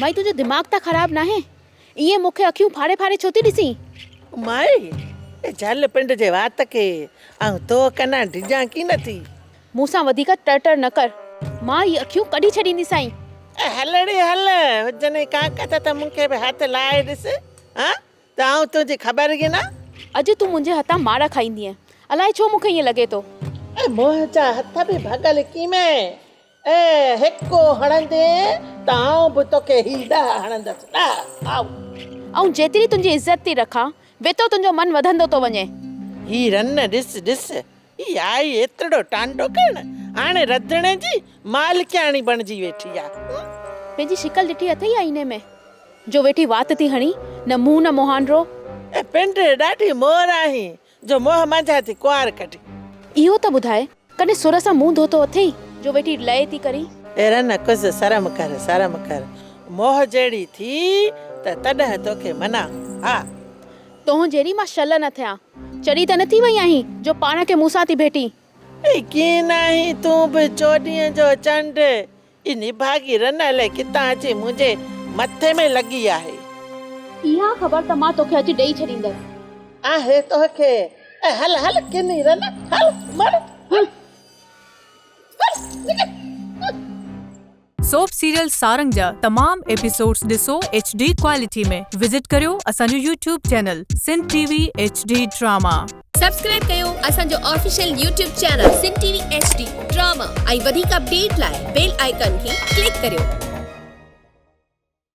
مائي تنهنجو دماغ ته خراب ناهي؟ ائين مون کي اکيون ڦاڙي ڦاڙي ڇو ٿي ڏسين؟ مائي، جهل پنڊ جي وات کي، آئون تو ڪنان ڊڄان ڪين ٿي. مون سان وڌيڪ ٽر ٽر نه ڪر، مان هي اکيون ڪڍي ڇڏينديسانء. اي هل ڙي هل، هجنئي ڪاڪت ته مون کي به هٿ لائي ڏس، هان ته آئون تنهنجي خبر گهنان. اڄ تون منهنجي هٿان مار کائيندينء، الائي ڇو مون کي ائين لڳي ٿو. اي منهنجا هٿ به ڀڳل ڪيمين، اي هڪو هڻندين ته آئون به توکي هي ڏهه هڻندس، ڏهه، آئون. آئون جيتري تنهنجي عزت ٿي رکان، ويتو تنهنجو من وڌندو ٿو وڃي. هي رن ڏس ڏس، هي آئي ايترڙو ٽانڊو ڪرڻ، هاڻي رڌڻي جي مالڪياڻي بڻجي ويٺي آ. پنهنجي شڪل ڏٺي اٿئي آئيني ۾، جو ويٺي وات ٿي هڻين، نه منهن نه مهانڊو. اي پنڊ، ڏاڍي مور آهين، جو منهن منجهان ٿي ڪنوار ڪڍي. اهو ته ٻڌاء، ڪڏهن سر سان منهن ڌوتو اٿئي، جو ويٺي لئي ٿي ڪرين؟ اي رن ڪز، شرم ڪر، شرم ڪر. موهه جهڙي ٿي ته تڏهن توکي منان، ها. تون جهڙي مان شل نه ٿيان. چري ته نه ٿي وئي آهين، جو پاڻ کي مون سان ٿي ڀيٽين؟ اي ڪين آهين تون به چوڏهينء جو چنڊ. اي نڀاڳي رن الائي ڪٿان اچي منهنجي مٿي ۾ لڳي آهي. اها خبر ته مان توکي اڄ ڏئي ڇڏيندس. آهي توکي. اي هل هل ڪني رن هل مڙ هل هل نڪر. سوپ سيريل سارنگ جا تمام ايپيسوڊز ڏسو ايڇ ڊي ڪوالٽي ۾ وزٽ ڪريو اسان جو YouTube channel Sindh T V H D drama. Subscribe ڪيو اسان جو official YouTube channel Sindh T V H D drama ۽ وڌيڪ اپڊيٽ لاء بيل آئيڪان کي ڪلڪ ڪريو.